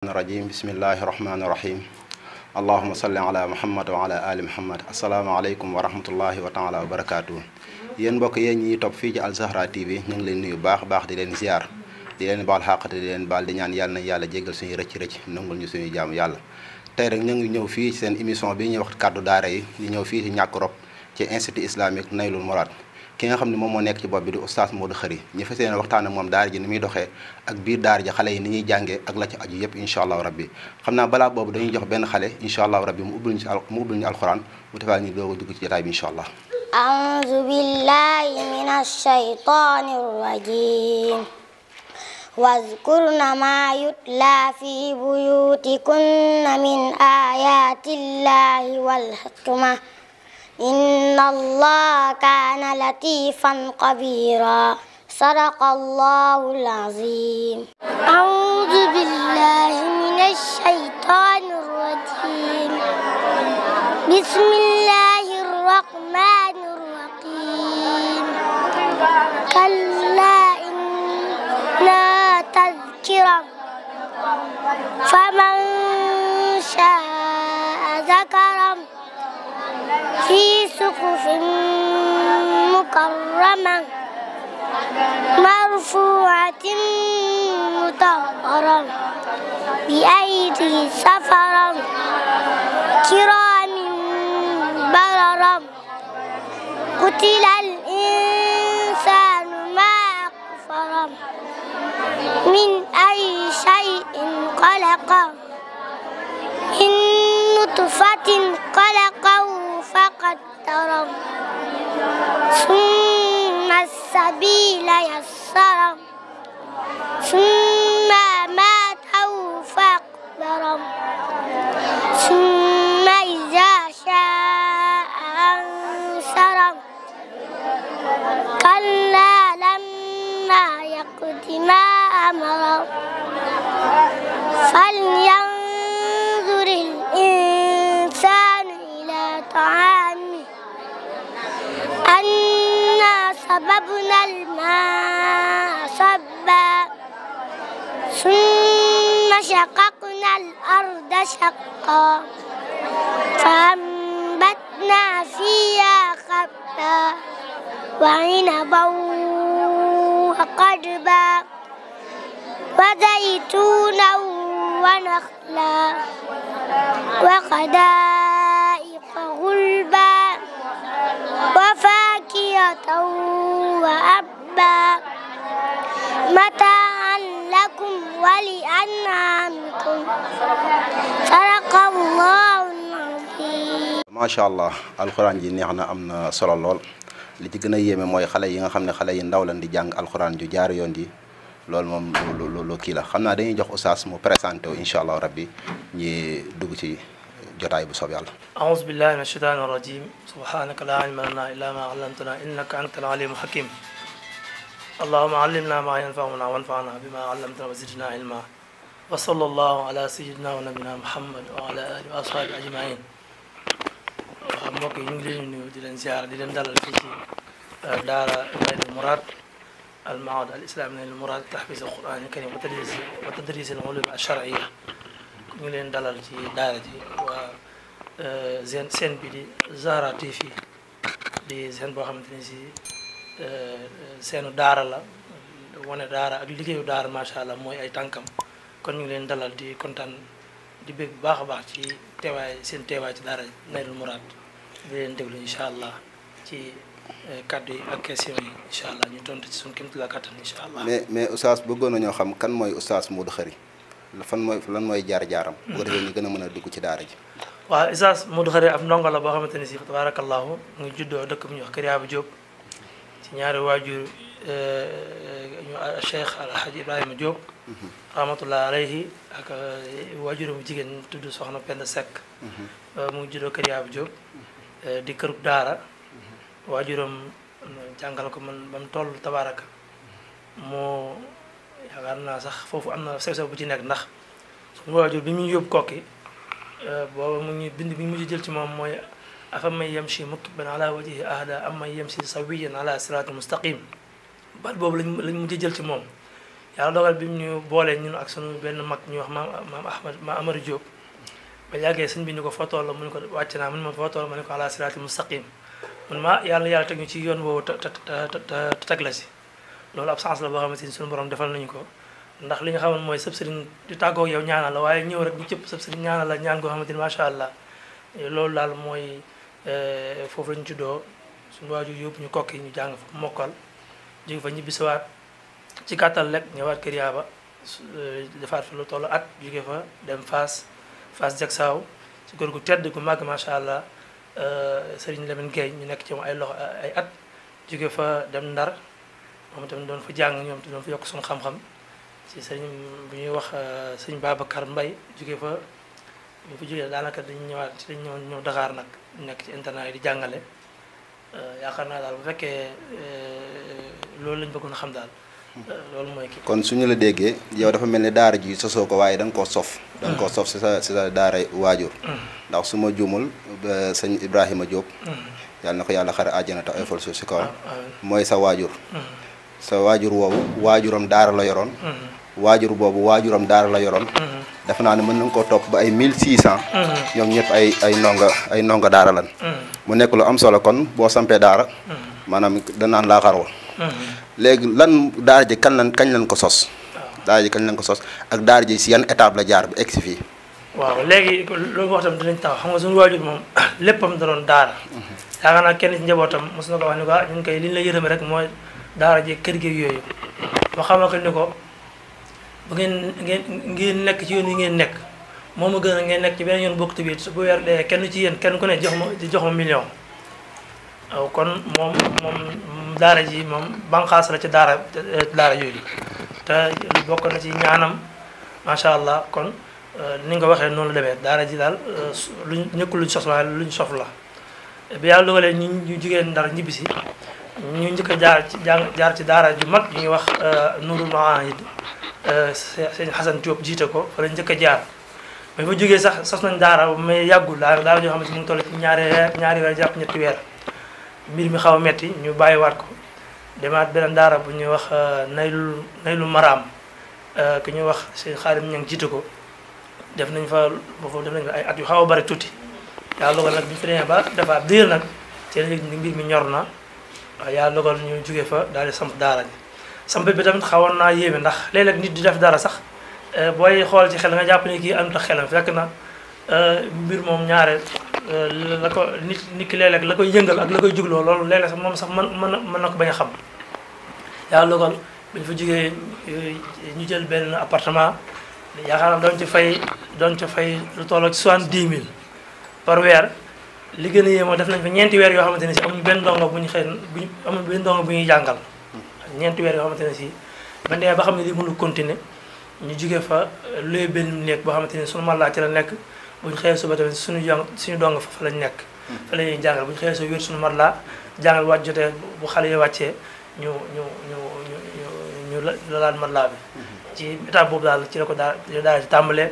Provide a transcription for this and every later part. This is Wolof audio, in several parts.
الرجيم بسم الله الرحمن الرحيم اللهم صل على محمد وعلى آل محمد السلام عليكم ورحمة الله تعالى وبركاته yéen mbokk yéen ñi topp fii ci Al Zahra TV ñu ngi leen nuyu baax di leen ziar di leen baal xàq di leen baal di ñaan yàlla na yàlla jéggal suñu rëcc nangul ñu suñu jaamu yàlla tey rek ñu ngi ñëw fii ci seen émission bi ñuy wax kàddu daara yi ñu ñëw fii ci ñàkk rob ci institut islamique Naylul Mourad ki nga xam ne moom moo nekk ci bopp bi di oustaz Modou Khary ñu fas yéene waxtaan ak moom daara ji ni muy doxee ak biir daara ji xale yi ni ñuy jàngee ak la ci aju yëpp incha allahu rabbi xam naa balaa boobu dañuy jox benn xale incha allahu rabbi mu ubbil ñu alquran mu defal ñu doog a dugg ci jotaay bi incha allah أعوذ بالله من الشيطان الرجيم واذكرن ما يتلى في بيوتكن من آيات الله والحكمة إن الله كان لطيفا خبيرا صدق الله العظيم أعوذ بالله من الشيطان الرجيم بسم الله الرحمن الرحيم كلا إنها تذكرة فمن شاء ذكره في صحف مكرمة مرفوعة مطهرة بأيدي سفرة كرام بررة قتل الإنسان ما أكفره من أي شيء خلقه من نطفة خلقه فقدره ثم السبيل يسره ثم أماته فأقبره ثم إذا شاء أنشره كلا لما يقض ما أمره فلينظر الإنسان إلى طعامه أنا صببنا الماء صبا ثم شققنا الأرض شقا فأنبتنا فيها حبا وعنبا وقضبا وزيتونا ونخلا وحدائق غلبا وفاكهة وأبا متاعا لكم ولأنعامكم صدق الله العظيم ما شاء الله alquran ji neex na am na solo lool li ci gën a yéeme mooy xale yi nga xam ne xale yi ndaw lañ di jàng alquran ju jaar yoon di loolu moom lu kii la xam naa dañuy jox oustaz mu présenté wu incha allah rabbi ñi dugg ci jotaay bu soob yàlla أعوذ بالله من الشيطان الرجيم سبحانك لا علم لنا إلا ما علمتنا إنك أنت العليم الحكيم اللهم علمنا ما ينفعنا وانفعنا بما علمتنا وزدنا علما وصلى الله على سيدنا ونبينا محمد وعلى آله وأصحابه أجمعين mbokk yi ñu ngi leen di nuyu di leen ziar di leen dalal fii ci daara Naylul Mourad al Mahad al Islami Naylul Mourad tahfiz al Quran al Karim wa tadris al ulum al shar'iyya ñu ngi leen dalal ci daara ji waa seen bi di Zahra TV di seen boo xamante ni si seenu daara la wane daara ak liggéeyu daara macha allah mooy ay tànkam kon ñu ngi leen dalal di kontaan di bég bu baax a baax ci seen teewaay ci daara Naylul Mourad di leen déglu incha allah ci kaddu yi ak question yi incha allah ñu tontu ci suñu kéemtulaay kattan incha allah. mais oustaz bëggoon nañoo xam kan mooy oustaz Modou Khary lan mooy jaar-jaaram. bu ko defee ñu gën a mën a dugg ci daara ji. waaw oustaz Modou Khary ab ndongo la boo xamante ne si tabarakallahu mu ngi juddoo dëkk bu ñuy wax Kër Yaaba Diop ci ñaari waajur ñu Cheikh Alhaji Ibrahima Diop. rahmatullah alayhi ak waajuram bu jigéen tudd Soxna Penda Seck. mu ngi juddoo Kër Yaaba Diop. di kërub daara waajuram jàngal ko man ba mu toll tabaraka moo yaakaar naa sax foofu am na sew-sew bu ci nekk ndax suñu waajur bi mu yóbbu kokki booba mu ngi bind bi mu mujj jël ci moom mooy أفمن يمشي مكبا على وجهه أهدى أمن يمشي سويا على صراط مستقيم baat boobu lañ mujj jël ci moom yàlla dogal bi mu ñu boolee ñun ak sunu benn mag ñu wax maam Amari Diop ba yàggee sëñ bi ni ko foo toll mu ne ko wàcc naa mu ne ma foo toll ma ne ko ala siraati mustaqim mun ma yàlla teg ñu ci yoon boobu te teg la si loolu ab sens la boo xamante ni suñu borom defal nañu ko ndax li nga xamoon mooy sëb sëriñ di tàggoo yow ñaanal la waaye ñëw rek bu cëpp sëb sëriñ ñaanal la ñaan goo xamante ni macha allah loolu daal mooy foofu lañu juddoo suñu waajur yóbbu ñu kokki ñu jàng fa mokkal jóge fa ñibbisiwaat ci gàttal rek ñëwaat kër yaaba defaat fa lu toll at jóge fa dem Fass Jaksaaw ci góor gu tedd gu màgg macha allah Serigne Lamine Gueye ñu nekk ci moom ay loxo ay at jóge fa dem Ndar moom tamit doon fa jàng ñoom te doon fa yokk suñu xam-xam ci sëriñ bu ñuy wax sëñ Babacar Mbaye jóge fa ñu fa jógee daanaka dañu ñëwaat ci dañu ñëw Dakar nag nekk ci internet yi di jàngale yaakaar naa daal bu fekkee loolu lañ bëggoon a xam daal loolu mooy kii. kon suñu la déggee yow dafa mel ni daara ji sosoo ko waaye da nga koo sof. da nga koo sof si sa daara waajur. ndax su ma juumul sëñ Ibrahima Diop. yàlla na ko yàlla xare àjjana te oyofal suuf si kawam. mooy sa waajur. sa waajur woowu waajuram daara la yoroon. waajur boobu waajuram daara la yoroon. defe naa ne mën nañu koo topp ba ay 1600. ñoom ñëpp ay ndongo daara lan. mu nekk lu am solo kon boo sampee daara. maanaam danaan laa xarwa. léegi lan daara ji kañ lañ ko sos. daara ji kañ lañ ko sos ak daara ji si yan étape la jaar ba egg si fii. waaw léegi loolu nga wax tam dinañ taw xam nga suñu waajur moom léppam da doon daara. yaakaar naa kenn ci njabootam mos na ko wax ni ko ñun koy li ñu la yërëme rek mooy daara ji kër gi yooyu. ba xamal ko ni ko bu ngeen nekk ci yoon yi ngeen nekk moom a gën a ngeen nekk ci beneen yoon bokk bi bu weer dee kenn ci yéen kenn ku ne jox ma million. waaw kon moom daara ji moom banqaas la ci daara yooyu te bokk na ci ñaanam macha allah kon ni nga ko waxee noonu la demee daara ji daal luñ nekkul luñ sos waaye luñ sof la bi yàlla dogalee ñu jigéen Ndar ñibbisi ñu njëkk a jaar ci daara ju mag yu ñuy wax Nourul Maahid sëñ Xasan Diop jiite ko fa la njëkk a jaar mais fa jógee sax sos nañ daara mais yàggul daara joo xam ne mu ngi toll ci ñaari weer jàpp ñetti weer mbir mi xaw a metti ñu bàyyiwaat ko demaat beneen daara bu ñuy wax naylu maraam ku ñuy wax sëñ Xaadim ñang jiite ko def nañ fa ay at yu xaw a bari tuuti yàlla dogal nag bi ñu fi demee ba dafa diir nag seen mbir mi ñor na waaw yàlla dogal ñu jóge fa daal di samp daara ji samp bi tamit xawoon naa yéeme ndax léeg-léeg nit di def dara sax booy xool ci xel nga jàpp ne kii am tax xelam fekk na mbir moom ñaare la ko nit ki léeg-léeg la koy yëngal ak la koy jugloo loolu léeg-léeg sax moom sax mën na ko bañ a xam yàlla dogal bi ñu fa jógee ñu jël benn appartement yaakaar naa doon ci fay lu toll ci 70 000 par weer li gën a yéemoo def nañ fa ñeenti weer yoo xamante ne si amuñu benn ndongo bu ñuy jàngal ñeenti weer yoo xamante ne si man demee ba xam ne li mënul continuer ñu jóge fa luy benn néeg boo xamante ne suñu mallaa ci la nekk bu ñu xëyee suba tamit suñu dong fa lañ nekk fa la ñuy jàngal bu ñu xëyee suba wér suñu mallaa jàngal wàcc jotee bu xale yi wàccee ñu laal mallaa bi ci étape boobu daal ci la ko daal ci tàmbalee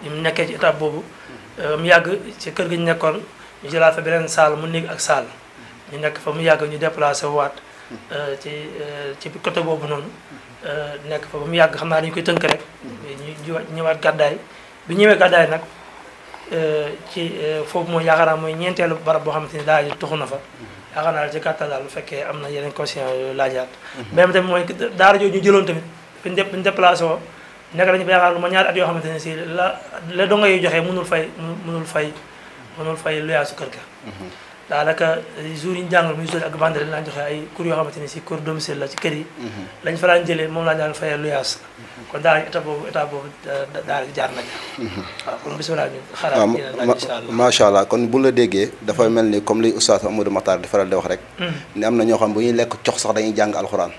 mu nekkee ci étape boobu mu yàgg ci kër gi ñu nekkoon ñu jëlaat fa beneen salle mu néeg ak salle ñu nekk fa mu yàgg ñu déplacé waat ci côté boobu noonu nekk fa ba mu yàgg xam naa dañu koy tënk rek ñu ñëwaat gàddaay bi ñëwee gàddaay nag ci foofu mooy yaakaar naa mooy ñeenteelu barab boo xamante ni daal di tuxu na fa yaakaar naa ci gàttal daal bu fekkee am na yeneen conscient yooyu laajaat benn tamit mooy daara jooju ñu jëloon tamit bi ñu déplacé woo nekk nañu fa yaakaar lu ma ñaari at yoo xamante ne si la donga yu joxee mënul fay luyaasu kër ga daanaka jour yi ñu jàngal muy jeudi ak vendredi lañ joxe ay cours yoo xamante ne si cours domicile la ci kër yi lañ fa daan jëlee moom laa daan fayee luyaas kon daal étape boobu daal jaar na waaw kon bisimilah ñu xaraat incha allah macha allah kon bu la déggee dafa mel ni comme li oustaz Amadou Makhtar di faral di wax rek ni am na ñoo xam bu ñuy lekk cox sax dañuy jàng alxuraan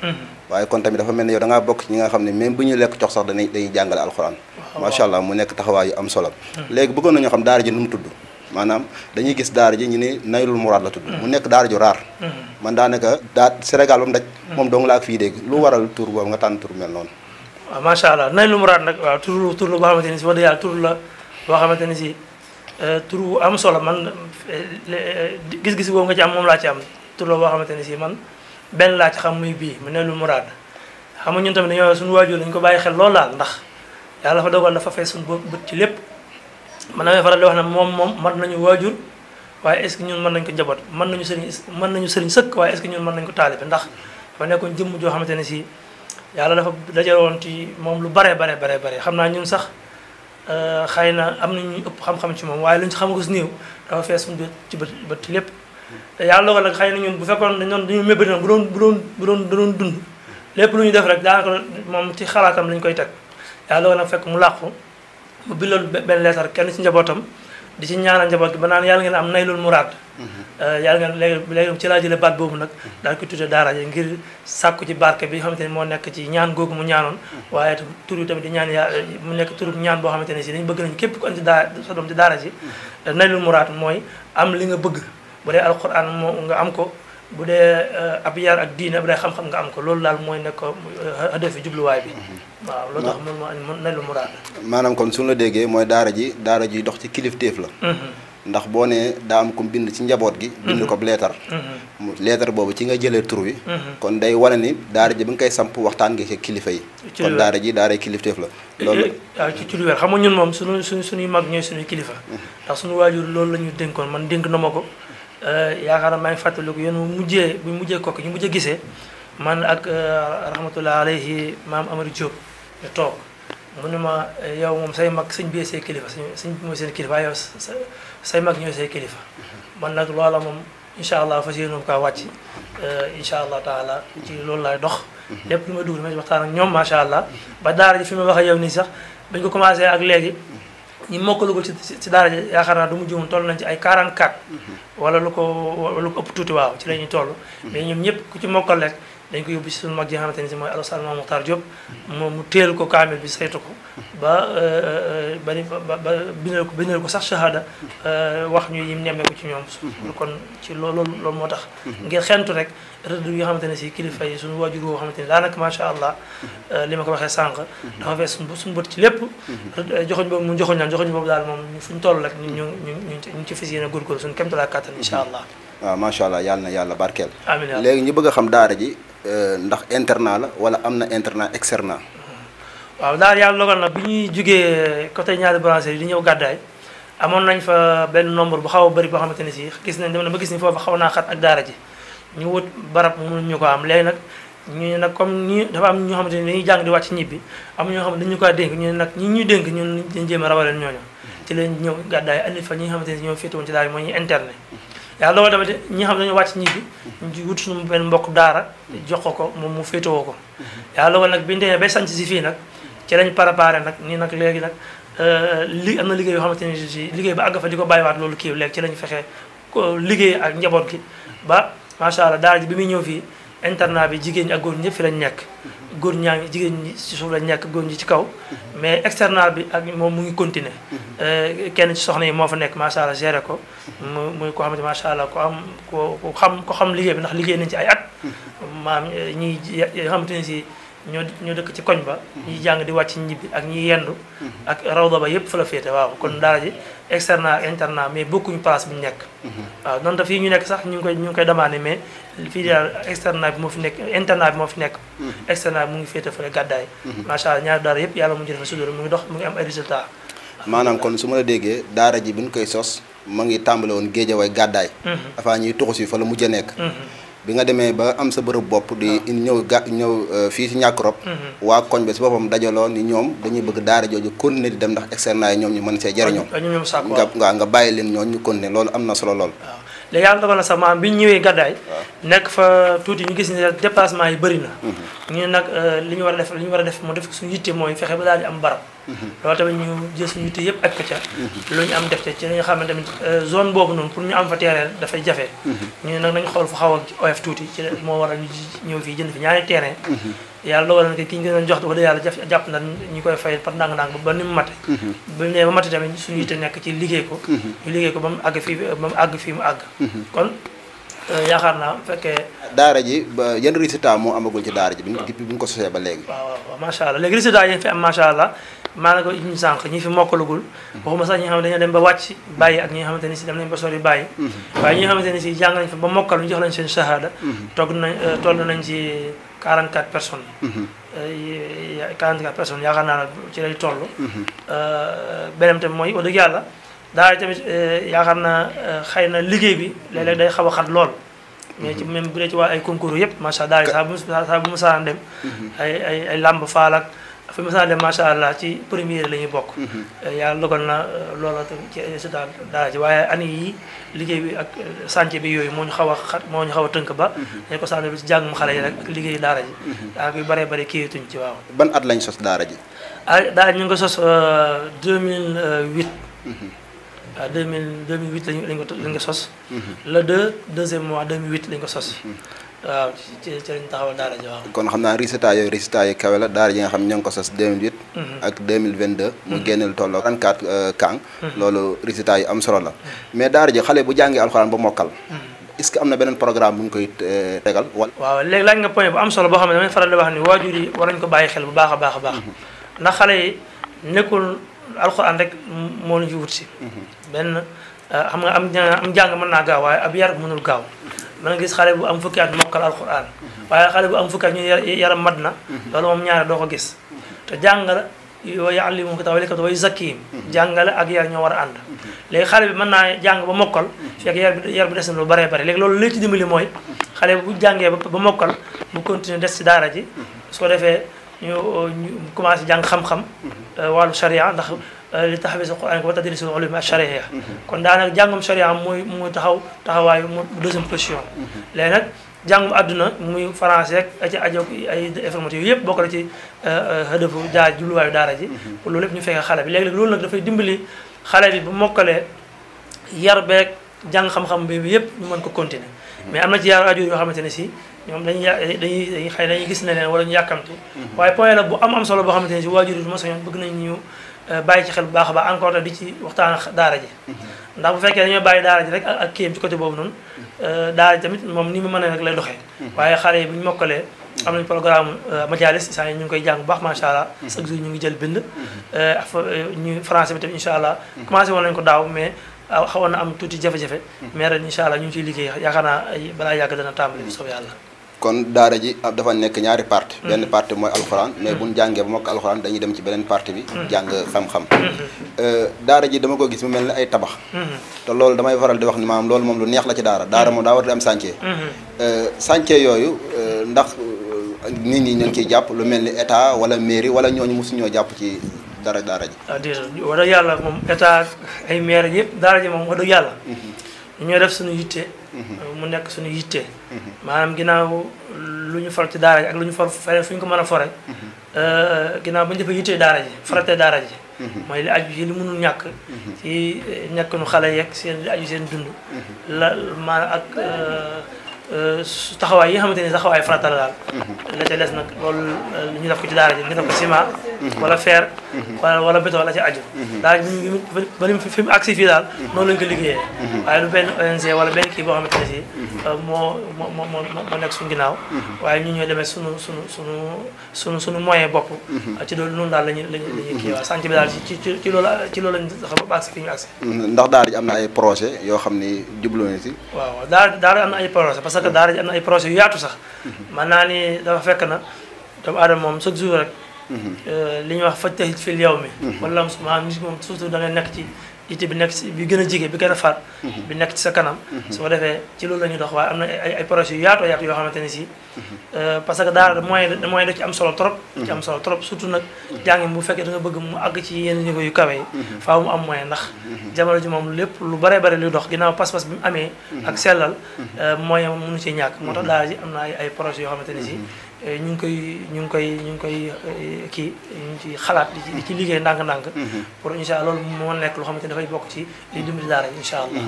waaye kon tamit dafa mel ni yow da ngaa bokk ci ñi nga xam ne même bu ñuy lekk cox sax dañuy jàngale alxuraan macha allah mu nekk taxawaay yu am solo léegi bëggoon nañoo xam daara ji nu mu tudd maanaam dañuy gis daara ji ñu ne Naylul Muraad la tudd mu nekk daara ju raar man daanaka Sénégal ba mu daj moom dong laa ak fii dégg lu waral tur boobu nga tànn tur mel noonu waaw macha allah Naylul Muraad nag waaw tur la boo xamante ne si wax dëgg yàlla tur la boo xamante ne si tur bu am solo man gis-gis boobu nga ci am moom laa ci am tur la boo xamante ne si man benn laa ci xam muy bii mu Naylul Muraad xam nga ñun tamit dañoo suñu waajur lañ ko bàyyi xel loolu daal ndax yàlla dafa dogal dafa fay suñu bët ci lépp man damay faral di wax ne moom mat nañu waajur waaye est-ce que ñun mën nañ ko njaboot mën nañu sëriñ sëkk waaye est-ce que ñun mën nañ ko taalibe ndax dafa nekkoon jëmm joo xamante ne si yàlla dafa dajale woon ci moom lu bare xam naa ñun sax xëy na am nañu ëpp xam-xam ci moom waaye luñ ci xam ko si néew dafa fees suñu ci bët ci lépp te yàlla dogal nag xëy na ñun bu fekkoon dañu mébét na bu doon dund lépp lu ñu def rek daanaka moom ci xalaatam lañ koy teg yàlla dogal nag fekk mu làqu mu bindoon benn leetar kenn ci njabootam di ci ñaanal njaboot gi ba naan yàlla ngeen am naylul muraad yàlla ngeen léegi ci laa jëlee baat boobu nag daal ko tuddee daara ji ngir sàkku ci barke bi xamante ne moo nekk ci ñaan googu mu ñaanoon waaye tur yi tamit di ñaan mu nekk turu ñaan boo xamante ne si dañu bëgg nañ képp ku andi sa doom ci daara ji naylul muraad mooy am li nga bëgg bu dee alquran moo nga am ko bu dee ab yar ak diine bu dee xam-xam nga am ko loolu daal mooy nekk hadafi jubluwaay bi waaw loolu tax moom naylul muraad maanaam kon suñu la déggee mooy daara ji dox ci kilifteef la ndax boo nee daa am ko bind ci njaboot gi bind ko leetar leetar boobu ci nga jëlee tur wi kon day wane ni daara ji bi nga koy samp waxtaan nga ci kilifa yi kon daara kilifteef la loolu waaw ci lu wér xam nga ñun moom suñuy mag ñooy suñuy kilifa ndax suñu waajur loolu la ñu dénkoon man dénk na ma ko yaakaar naa maa ngi fàttaliku yéen bu mujjee kokki ñu mujjee gisee man ak rahmatullah alayhi maam Amari Diop ñu toog mu ne ma yow moom say mag sëñ bi say kilifa sëñ bi mooy seen kilifa yow say mag ñooy say kilifa man nag loola moom incha allah fas yéene kaa wàcc incha allah taala ci loolu laay dox lépp lu may dugg damay waxtaan ak ñoom macha allah ba daara ji fi ma wax ak yow nii sax bañ ko commencé ak léegi ñi mokkalugul ci daara ji yaakaar naa du mu juum toll nañ ci ay 44 wala lu ko ëpp tuuti waaw ci la ñuy toll mais ñoom ñëpp ku ci mokkal rek dañ ko yóbbu si suñu mag ji nga xamante ne si mooy Alassane Mame Mokhtar Diop moom mu teel ko kaamil bi saytu ko ba bindal ko sax shahada wax ñu yim nemmee ko ci ñoom kon ci loolu moo tax ngir xentu rek rëdd yi nga xamante ne si kilifa yi suñu waajur woo xamante ne daanaka macha allah li ma ko waxee sànq dafa fees suñu bët ci lépp joxoñ boobu mu joxoñ boobu daal moom fu ñu toll rek ñu ci fas yéene góorgóorlu suñu kéemtalaay kàttan incha allah waaw macha allah yàlla na yàlla barkeel amiin léegi ñu bëgg a xam daara ji ndax internat la wala am na internat externat waaw daal yàlla dogal na bi ñuy jógee côté ñaari branché yi di ñëw gàddaay amoon nañ fa benn nombre bu xaw a bëri boo xamante ne si gis nañ dem na ba gis ni foofu xaw naa xat ak daara ji ñu wut barab mënuñu ko am léegi nag ñu nag comme ñi dafa am ñoo xamante ne dañuy jàng di wàcc ñibbi am ñoo xam ne dañu ko dénk ñu ne nag ñi ñuy dénk ñun dañ jéem a rawaleen ñooñu ci leen ñëw gàddaay andi fa ñi nga xamante ne ñoo féete woon ci daara mooy ñu internet yàlla dogal tamit ñi nga xam ne dañoo wàcc ñibbi ñu wut suñu benn mbokk daara jox ko moom mu féetewoo ko yàlla dogal nag bi ñu demee bay sanc si fii nag ci lañ préparé nag nii nag léegi nag am na liggéey yoo xamante ne si liggéey ba àgg fa di ko bàyyiwaat loolu kii léegi ci lañ fexee liggéey ak njaboot gi ba macha allah daara ji bi muy ñëw fii internat bi jigéen ñi ak góor ñi ñëpp fi lañ nekk góor ñaa ngi jigéen ñi ci suuf lañ nekk góor ñi ci kaw mais externat bi ak moom mu ngi continuer kenn ci soxna yi moo fa nekk macha allah géré ko muy ko xamante macha allah ko xam liggéey bi ndax liggéey nañ ci ay at maam ñi xamante ne si ñoo dëkk ci koñ ba ñi jàng di wàcc ñibbi ak ñi yendu ak rawda ba yëpp fa la féete waaw kon daara ji externat ak internat mais bokkuñu place bi ñu nekk waaw noonu ta fii ñu nekk sax ñu ngi koy demandé mais fii daal externat bi moo fi nekk internat bi moo fi nekk externat bi mu ngi féete fële gàddaay macha allah ñaari daara yëpp yàlla mu ngi defa sudóor mu ngi dox mu ngi am ay résultat maanaam kon su ma la déggee daara ji bi ñu koy sos ma ngi tàmbale woon Géejawaay gàddaay avant ñuy tuxu si fa la mujj a nekk bi nga demee ba am sa bërëb bopp di ñëw fii si ñàkk rob waa koñ bi si boppam dajaloo ni ñoom dañuy bëgg daara jooju continuer di dem ndax externat yi ñoom ñu mën see jariñoo nga bàyyi leen ñoon ñu continuer loolu am na solo lool waaw léegi yàlla dogal na sax maanaam bi ñu ñëwee gàddaay nekk fa tuuti ñu gis ne déplacement yi bëri na ñu nag li ñu war a def moo def suñu yitte mooy fexe ba daal di am barab loolu tamit ñu jël suñu yitte yëpp aj ko ca lu ñu am def te ci li nga xam ne tamit zone boobu noonu pour ñu am fa terrain dafay jafe ñu nag nañ xool fu xaw a oyof tuuti ci moo waral ñu ñëw fii jënd fi ñaari terrain yàlla dogal na ki ñu gën a jox wax dëgg yàlla jàpp na ñu koy fay par ndànk-ndànk ba ni mu mate ba ne ba mate tamit suñu yitte nekk ci liggéey ko ñu liggéey ko ba mu àgg fii mu àgg kon yaakaar naa bu fekkee daara ji ba yan résultat moo amagul ci daara ji bi ñu ko sosee ba léegi waaw macha allah léegi résultat yi fi am macha allah maanaam ko ñu sànq ñi fi mokkalugul waxuma sax ñi nga xam ne dañoo dem ba wàcc bàyyi ak ñi nga xamante ne si dem nañ ba sori bàyyi waaye ñi nga xamante ne si jàng nañ fa ba mokkal ñu jox lañ seen shahada toll nañ ci 44 personnes 44 personnes yaakaar naa ne ci lay toll. beneen tamit mooy wax dëgg yàlla daara tamit yaakaar naa xëy na liggéey bi léeg-léeg day xaw a xat lool. mais ci même bu dee ci waa ay concours yëpp macha allah daara saa bu mu saan dem. ay làmb faal ak fi mu saan dem macha allah ci première la ñuy bokk. yàlla dogal na loola tamit ci résultat daara ji waaye année yi liggéey bi ak chantier bi yooyu moo ñu xaw a xat moo ñu xaw a tënk ba. dañ ko sànni ci jàngum xale yi rek ak liggéeyu daara ji. daanaka yu bëree bëri kii tuñ ci waaw. ban at lañ sos daara ji. daara ji ñu ngi ko sos 2008. waaw 2008 lañ ko sos. le 2e mois 2008 lañ ko sos. waaw ci lañ taxawal daara ji waaw. kon xam naa résultat yi kawe la daara ji nga xam ñoo ngi ko sos 2008. ak 2022. mu génneel tolloo 34 kàng. loolu résultat yi am solo la. mais daara ji xale bu jàngee alxuraan ba mokkal. est-ce que am na beneen programme bu ñu koy tegal wala. waaw léegi laaj nga point bu am solo boo xam ne damay faral di wax ni waajur yi war nañu ko bàyyi xel bu baax a baax a baax. ndax xale yi nekkul alxuraan rek moo ñu ci wut si. benn xam nga am jàng mën naa gaaw waaye ab yar mënul gaaw. mën nga gis xale bu am fukki at mokkal alxuraan waaye xale bu am fukki at ñu yaram mat na loolu moom ñaare doo ko gis te jàngale yoo yu'allimuhum kitaaba wal hikmata wa yuzakkihim jàngale ak yar ñoo war a ànd léegi xale bi mën naa jàng ba mokkal fekk yar bi des na lu bëree bëri léegi loolu li ci dimbali mooy xale bu jàngee ba mokkal mu continuer des ci daara ji su ko defee ñu commencé jàng xam-xam wàllu sharia ndax li tahfiz al-Qur'an wa tadris al-ulum ash-shar'iyya kon daanaka jàngum sharia mooy taxawaayu deuxième position léegi nag jàngum àdduna muy français ak ci ajo ay informatique yooyu yëpp bokk na ci hëdëfu jubluwaayu daara ji pour loolu lépp ñu fekkee xale bi léegi-léegi loolu nag dafay dimbali xale bi bu mokkalee yar beeg jàng xam-xam bi yëpp ñu mën ko continuer mais am na ci yaar ajur yoo xamante ne si ñoom dañuy xëy dañuy gis ne leen wala ñu yàkkamti waaye point la bu am solo boo xamante ne si waajur yi ma sañoon bëgg nañ ñu bàyyi ci xel bu baax a baax encore di ci waxtaan daara ji ndax bu fekkee dañoo bàyyi daara ji rek ak kiyam ci côté boobu noonu daara ji tamit moom ni mu mën a rek lay doxee waaye xale yi bu ñu mokkalee am nañ programme majalis saa yi ñu ngi koy jàng bu baax macha allah chaque jour ñu ngi jël bind ñu français bi tamit incha allah commencé woon nañ ko daaw mais xawoon na am tuuti jafe-jafe mais ren incha allah ñu ngi ciy liggéey yaakaar naa balaa yàgg dana tàmbali bu soobee yàlla kon daara ji dafa nekk ñaari partie benn partie mooy alxuraan mais buñ jàngee ba mokk alxuraan dañuy dem ci beneen partie bi jàng xam-xam daara ji dama ko gis mu mel ni ay tabax te loolu damay faral di wax ni maanaam loolu moom lu neex la ci daara moom daa war di am chantier chantier yooyu ndax nit ñi ñu ngi ciy jàpp lu mel ni état wala mairie wala ñooñu mosu ñoo jàpp ci daara ji déedéet wax dëgg yàlla moom état ay maire yëpp daara ji moom wax dëgg yàlla ñoo def suñu yitte mu nekk suñu yitte maanaam ginnaaw lu ñu for ci daara ji ak lu ñu for feneen fu ñu ko mën a fore ginnaaw ba ñu defee yitte daara ji farate daara ji mooy li aju ci li mënul ñàkk ci ñàkkunu xale yeeg seen li aju seen dund la maanaam ak taxawaay yi nga xamante ni taxawaay farata la daal la ca des nag loolu ñu def ko ci daara ji ñu def ko ciment wala fer wala béton la ca aju daara ji ba fi mu agsi fii daal noonu lañu ko liggéeyee waaye lu benn ONG wala benn kii boo xamante ne si moo nekk suñu ginnaaw waaye ñu ñooy demee suñu moyen bopp ci loolu noonu daal lañuy kii waaw sànc bi daal ci loolu lañ tax ba agsi fi ñu agsi ndax daara ji am na ay projet yoo xam ni jublu na si waaw daara am na ay projet parce que daara ji am na ay projet yu yaatu sax man naa ni dafa fekk na doomu aadama moom chaque jour rek li ñuy wax fajtahid fil yawmi wala maanaam nit moom surtout da ngay nekk ci itte bi nekk ci bi gën a jege bi gën a faat bi nekk ci sa kanam su ko defee ci loolu la ñuy dox waaye am na ay projets yu yaatu yoo xamante ne si parce que daara moyen da ci am solo trop surtout nag jàngi bu fekkee da nga bëgg mu àgg ci yenn niveau yu kawe yi faaw mu am moyen ndax jamono ji moom lépp lu bare luy dox ginnaaw pas-pas bi mu amee ak sellal moyen moom mënu ci ñàkk moo tax daara ji am na ay projets yoo xamante ne si ñu ngi koy kii ñu ngi ci xalaat di ci liggéey ndànk-ndànk pour incha allah loolu moo nekk loo xamante ne dafay bokk ci li dimbali daara ji incha allah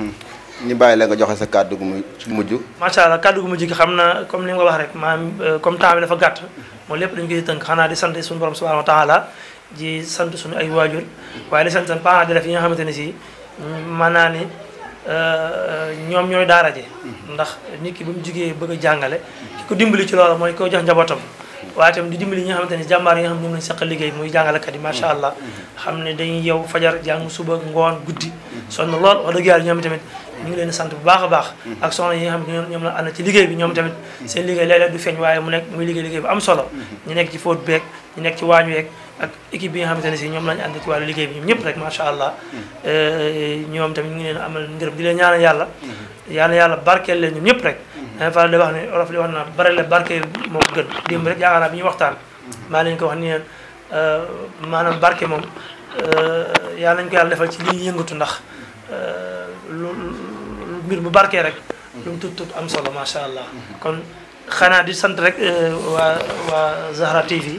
ñu bàyyi la nga joxe sa kàddu gu mujj macha allah kàddu gu mujj gi xam na comme li nga wax rek maanaam comme temps bi dafa gàtt moom lépp dañu koy tënk xanaa di sant suñu borom subhanahu wa taala di sant suñu ay waajur waaye di sant parents d'élèves yi nga xamante ne si mën naa ni ñoom ñooy daara ji ndax nit ki ba mu jugee bëgg a jàngale ki ko dimbali ci loolu mooy ko jox njabootam waaye tamit di dimbali ñi nga xamante ne jàmbaar yi nga xam ñoom lañ seqal liggéey muy jàngalekat yi macha allah xam ne dañuy yow fajar jàng suba ngoon guddi sonn lool wax dëgg yàlla ñoom tamit ñu ngi leen di sant bu baax a baax ak soxna yi nga xam ne ñoom la ànd ci liggéey bi ñoom tamit seen liggéey léeg-léeg du feeñ waaye mu nekk muy liggéey bu am solo ñu nekk ci fóot beeg ñu nekk ci waañu yeeg ak équipe bi nga xamante ne si ñoom lañu ànd ci wàllu liggéey bi ñoom ñëpp rek macha allah ñoom tamit ñu ngi leen amal ngërëm di leen ñaanal yàlla barkeel leen ñoom ñëpp rek dañu faral di wax ne olof di wax na barele barkeel moo ko gën démb rek yaakaar naa bi ñuy waxtaan maa leen ko wax ni leen maanaam barke moom yàlla nañu ko yàlla defal ci li ñuy yëngatu ndax lu mbir mu barkee rek lu mu tut am solo macha allah kon xanaa di sant rek waa Zahra TV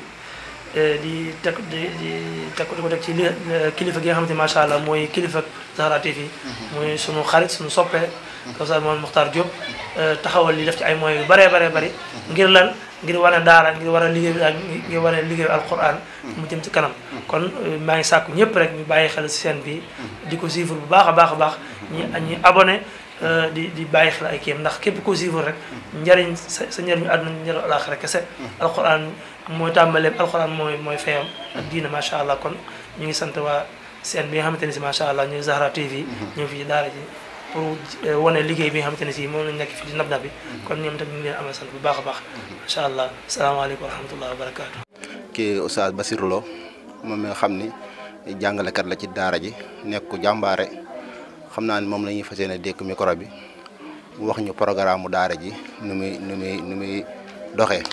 di teg ko teg ci kilifa gi nga xamante ni macha allah mooy kilifa Zahra TV mooy sunu xarit sunu soppe Oustaz Mouhamed Mokhtar Diop taxawal li def ci ay moyens yu bëree bari ngir lan ngir wane daara ngir war a liggéey ngir wane liggéeyu alquran mu jëm ci kanam kon maa ngi sàkku ñëpp rek ñu bàyyi xel si seen bi di ko suivre bu baax a baax ñi abonné di bàyyi xel ay kéem ndax képp ko suivre rek njariñ sa njariñu àdduna njariñu alaaxira kese alquran mooy tàmbaleem alquran mooy feyam ak diina macha allah kon ñu ngi sant waa seen bi nga xamante ne si macha allah ñu Zahra TV ñëw fii daara ji pour wane liggéey bi nga xamante ne si moom lañ nekk fii di nab bi kon ñoom tamit ñu ngi leen amal sant bu baax a baax macha allah asalaamaaleykum wa rahmatullahi wa barakaatu. kii Oustaz Bassirou Lo moom mi nga xam ni jàngalekat la ci daara ji nekk ku jàmbaare xam naa ni moom la ñuy fas yéene dékk micro bi mu wax ñu programme mu daara ji nu muy doxee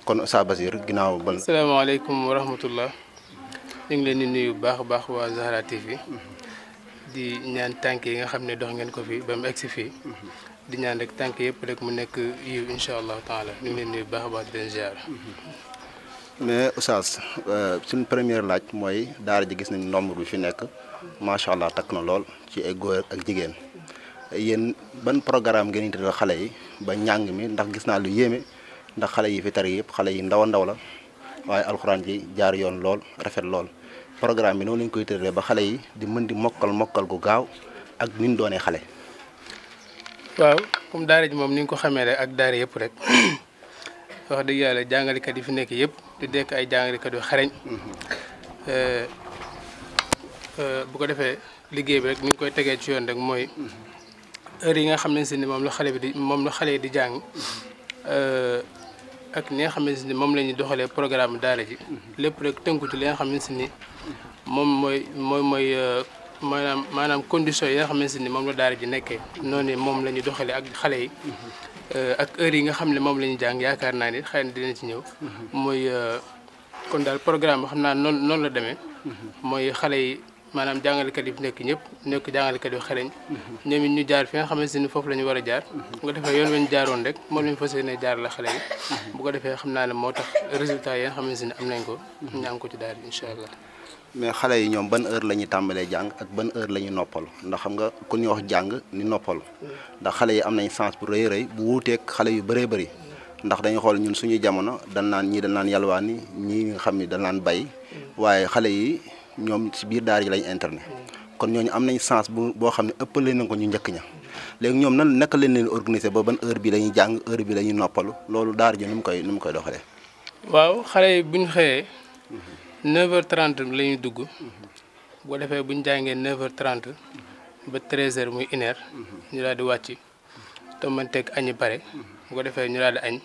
kon Oustaz Bassirou ginnaaw ba. asalaamaaleykum wa rahmatullah ñu ngi leen di nuyu bu baax a baax waa Zahra TV di ñaan tànk yi nga xam ne dox ngeen ko fi ba mu egsi fii di ñaan rek tànk yëpp rek mu nekk yiw incha allahu taala ñu ngi leen nuyu bu baax a baax di leen ziar. mais Oustaz suñu première laaj mooy daara ji gis nañ nombre bi fi nekk macha allah takk na lool ci ay góor ak jigéen yéen ban programme ngeen di xale yi ba njàng mi ndax gis naa lu yéeme ndax xale yi fi tari yëpp xale yi ndaw a ndaw la waaye alxuraan ji jaar yoon lool rafet lool programme bi noonu lañ koy tëralee ba xale yi di mën di mokkal gu gaaw ak ni ñu doonee xale. waaw comme daara ji moom ni nga ko xamee rek ak daara yëpp rek wax dëgg yàlla jàngalekat yi fi nekk yëpp di dekk ay jàngalekat yu xareñ bu ko defee liggéey bi rek ni ñu koy tegee ci yoon rek mooy heure yi nga xam ne si ni moom la xale yi di jàng ak li nga xam ne si ni moom la ñuy doxalee programme daara ji lépp rek tënku ci li nga xam ne si ni moom mooy maanaam condition yi nga xam ne si ni moom la daara ji nekkee noonu moom la ñuy doxalee ak xale yi ak heure yi nga xam ne moom la ñuy jàng yaakaar naa ni xëy na dina ci ñëw mooy kon daal programme bi xam naa noonu la demee mooy xale yi maanaam jàngalekat yi fi nekk ñëpp nekk jàngalekat yu xereñ ñoom it ñu jaar fi nga xamante ni foofu la ñu war a jaar bu ko defee yoon weñ jaaroon rek moom lañu fas yéene jaar la xale yi bu ko defee xam naa ne moo tax résultat yi nga xamante ni am nañ ko ñu am ko ci daal incha allah. mais xale yi ñoom ban heure la ñuy tàmbalee jàng ak ban heure la ñuy noppal ndax xam nga ku ñuy wax jàng ni noppal ndax xale yi am nañ chance bu rëy bu wuuteeg xale yu bëree bëri ndax dañuy xool ñun suñuy jamono dañ naan yalwaani ñii nga xam ni dañ naan bay waaye xale yi ñoom ci biir daara ji lañ internet kon ñooñu am nañ chance boo xam ne ëppale nañ ko ñu njëkk ña léegi ñoom naka leen organiser ba ban heure bi la ñuy jàng heure bi la ñuy noppalu loolu daara ji nu mu koy doxalee. waaw xale yi bu ñu xëyee 9h30 la ñuy dugg bu ko defee bu ñu jàngee 9h30 ba 13h muy 1h ñu daal di wàcc te man teg añi pare bu ko defee ñu daal di añ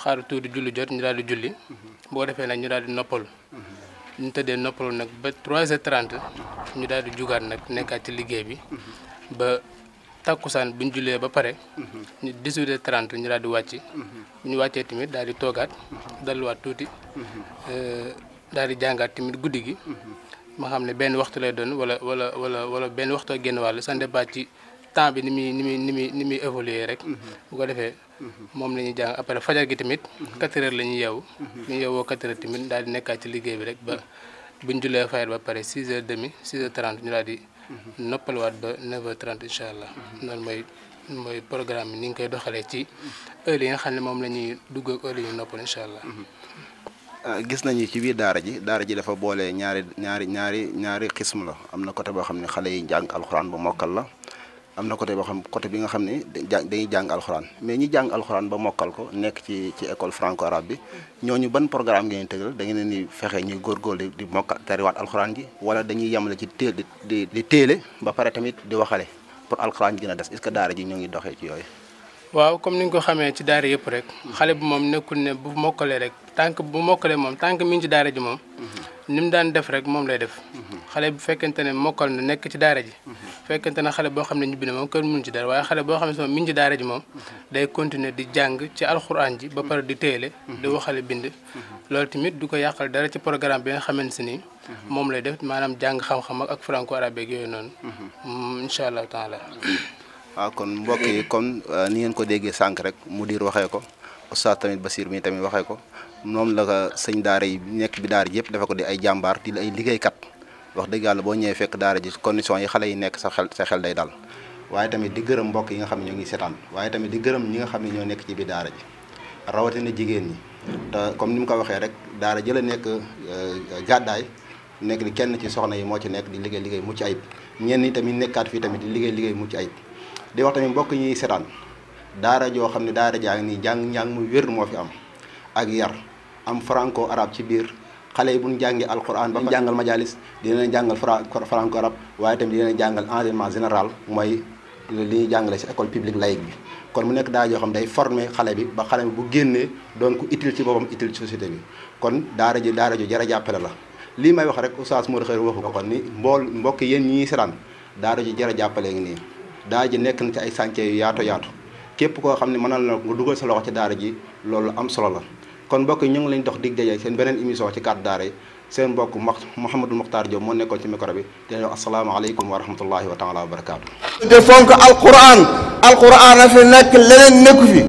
xaaru tuuti julli jot ñu daal di julli bu ko defee nag ñu daal di noppalu. ñu tëddee noppalu nag ba 3h30 ñu daal di jugaat nag nekkaat ci liggéey bi ba takkusaan bu ñu jullee ba pare ñu 18h30 ñu daal di wàcc bu ñu wàccee tamit daal di toogaat dalluwaat tuuti daal di jàngaat tamit guddi gi ma xam ne benn waxtu lay doon wala benn waxtu ak genn wàll ça dépend ci temps bi ni muy évoluer rek bu ko defee moom la ñuy jàng après fajar gi tamit 4 heures la ñuy yeewu ñu yeewoo 4 heures tamit daal di nekkaat ci liggéey bi rek ba buñ julee fajar ba pare 6h30 6h30 ñu daal di noppalwaat ba 9h30 incha allah noonu mooy programme bi ni nga koy doxalee ci heure yi nga xam ne moom la ñuy dugg ak heure yi ñu noppal incha allah. gis nañu ci biir daara ji dafa boole ñaari xism la am na côté boo xam ne xale yi jàng alxuraan bu mokkal la am na côté boo xam côté bi nga xam ne dañuy jàng alxuraan mais ñi jàng alxuraan ba mokkal ko nekk ci école franco arabe bi ñooñu ban programme ngeen tëgal da ngeen ni fexe ñuy góorgóorlu di mokkal tariwaat alxuraan ji wala dañuy yemale ci di téele ba pare tamit di waxale pour alxuraan gën a des est-ce que daara ji ñoo ngi doxee ci yooyu. waaw comme ni nga ko xamee ci daara yëpp rek xale bi moom nekkul ne bu mokkalee rek tànk bu mokkalee moom tànk mi ngi ci daara ji moom ni mu daan def rek moom lay def xale bu fekkente ne mokkal na nekk ci daara ji fekkente ne xale boo xam ne ñibbi na moom kenn mënu ci dara waaye xale boo xam ne mi ngi ci daara ji moom day continuer di jàng ci alxuraan ji ba pare di téele di waxale bind loolu tamit du ko yàqal dara ci programme bi nga xamante ni moom lay def maanaam jàng xam-xam ak franco arabe ak yooyu noonu incha allah taala. waaw kon mbokk yi comme ni ngeen ko déggee sànq rek mudir waxee ko oustaz tamit Basir mi tamit waxee ko moom la ko sëñ daara yi nekk bi daara ji yëpp dafa ko di ay jàmbaar di ay liggéeykat wax dëgg yàlla boo ñëwee fekk daara ji condition yi xale yi nekk sa xel day dal waaye tamit di gërëm mbokk yi nga xam ne ñoo ngi seetaan waaye tamit di gërëm ñi nga xam ne ñoo nekk ci biir daara ji rawatina jigéen ñi te comme ni mu ko waxee rek daara jëla nekk gàddaay nekk di kenn ci soxna yi moo ci nekk di liggéey mucc ayib ñenn ñi tamit nekkaat fii tamit di liggéey mucc ayib di wax tamit mbokk ñuy seetaan daara joo xam ne daara jaa ngi nii njàng mu wér moo fi am ak yar am franco arabe ci biir xale yi bu ñu jàngee alquran ba jàngal majalis dina leen jàngal franco arabe waaye tamit dina leen jàngal enseignement général mooy li ñuy jàngale ci école publique laïque bi kon mu nekk daara joo xam day former xale bi ba xale bi bu génnee doon ko utile ci boppam utile ci société bi kon daara ju jara jàppale la lii may wax rek oustaz Modou Khayri waxu ko kon ni mbokk yéen ñi ñuy seetaan daara ju jara jàppale ngi nii daara ji nekk na ci ay chantier yu yaatu képp koo xam ne mënal na nga dugal sa loxo ci daara ji loolu am solo la kon mbokk yi ñu ngi leen dox dig daje seen beneen émission ci kàddu daara yi seen mbokk Mouhamadou Mokhtar Diop moo nekkoon ci micro bi di leen wax asalaamaaleykum wa rahmatullahi wa taala wa barakaatu. te fonk alquran a fi nekk leneen nekku fi